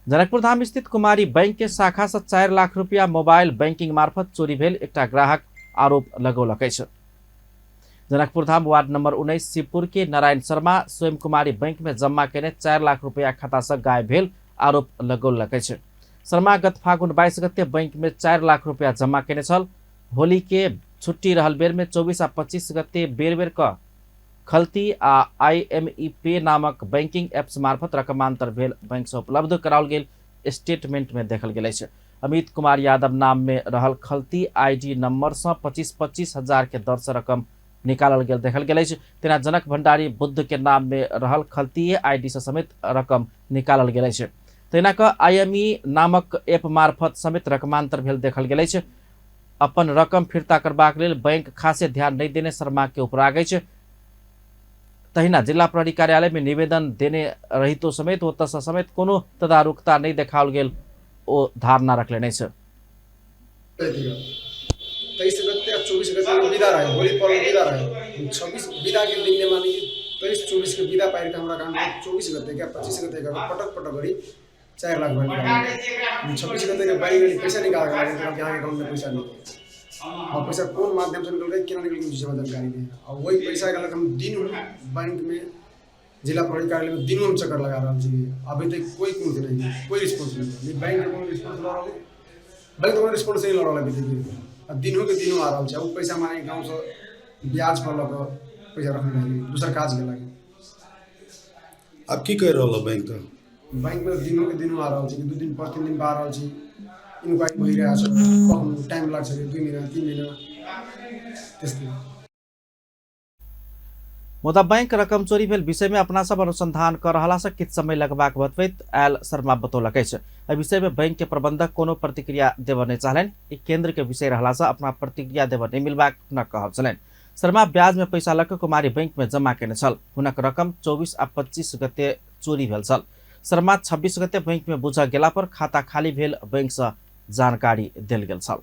जनकपुर धाम स्थित कुमारी बैंक के शाखा से 4 लाख रुपया मोबाइल बैंकिंग मार्फत चोरी भेल एकटा ग्राहक आरोप लगौलक अछि। जनकपुर धाम वार्ड नंबर 19 शिवपुर के नारायण शर्मा स्वयं कुमारी बैंक में जमा केने 4 लाख रुपया खाता से गायब भेल आरोप लगौलक अछि। शर्मा गत फागुन 22 गते बैंक में 4 लाख रुपया जमा केने छल। होली के छुट्टी रहल बेर में 24 आ 25 गते बेर बेर क खल्ती आ आईएमई पे नामक बैंकिंग एप्स मार्फत रकमांतर भेल बैंक से उपलब्ध कराओल गेल स्टेटमेंट में देखल गेल अछि। अमित कुमार यादव नाम में रहल खल्ती आईडी नंबर से 25-25 हजार के दर से रकम निकालल गेल देखल गेल अछि। तेना जनक भंडारी बुद्ध के नाम में रहल खल्ती आईडी से समेत रकम निकालल गेल अछि। तहिना क आईएमई नामक ऐप मार्फत समेत रकमांतर भेल देखल गेल अछि। अपन रकम फिर्ता करबाक लेल बैंक खासे ध्यान नहि देने शर्मा के उपराग अछि। तहिना जिला प्रहरी कार्यालय में निवेदन देने रहितो समेत ओतऽ समेत कोनो तदारुकता नहि देखाओल गेल ओ धारणा रखलनि अछि। 23 गते आ 24 गते विदा रहे, होली पर्व विदा रहे। 26 विदा के दिन ने माने कि 23 24 के विदा पाएर के हमरा अकाउंट 24 गते के 25 गते के पटक पटक गरी 4 लाख रुपया। 26 गते के बैंक में पैसा निकाल के लागि यहाँ अकाउंट में पैसा नहीं। और पैसा कौन माध्यम से निकल गई, केना निकल गई, जानकारी नहीं है। और वही पैसा के हम दिन बैंक में जिला प्रहरी कार्यालय में दिनों हम चक्कर लगा रहा छी, अभी तक कोई कुछ नहीं, कोई रिस्पॉन्स नहीं, बैंक के कोनो रिस्पॉन्स ल रहल, बैंक के कोनो रिस्पॉन्स नहीं ल रहल अभी तक। आ दिनों के दिनों आ रहल छै। ओ पैसा माने गाँव से ब्याज पर लऽ कऽ पैसा रखने रही दोसर काज के लागी। आब की कहि रहल बैंक तऽ? बैंक में दिनों के दिनों आ रहल छै कि 2 दिन पर 3 दिन पर आ रहल छी, इंक्वायरी भइरहेको छ, कखनो टाइम लाग्छ 2 महिना 3 महिना त्यस्तै। मुदा बैंक रकम चोरी भेल विषय में अपना सब अनुसंधान कर रहला से किछु समय लगबाक बतबैत आयल शर्मा बतौलक अछि। एहि विषय में बैंक के प्रबंधक कोनो प्रतिक्रिया देबऽ नहि चाहलनि। ई केंद्र के विषय रहला से अपना प्रतिक्रिया देबऽ नहि मिलबाक हुनक कहब छलनि। शर्मा ब्याज में पैसा लऽ कऽ कुमारी बैंक में जमा केने छल। हुनक रकम 24 आ 25 गते चोरी भेल छल। शर्मा 26 गते बैंक में बुझऽ गेला पर खाता खाली भेल बैंक से जानकारी देल गेल छल।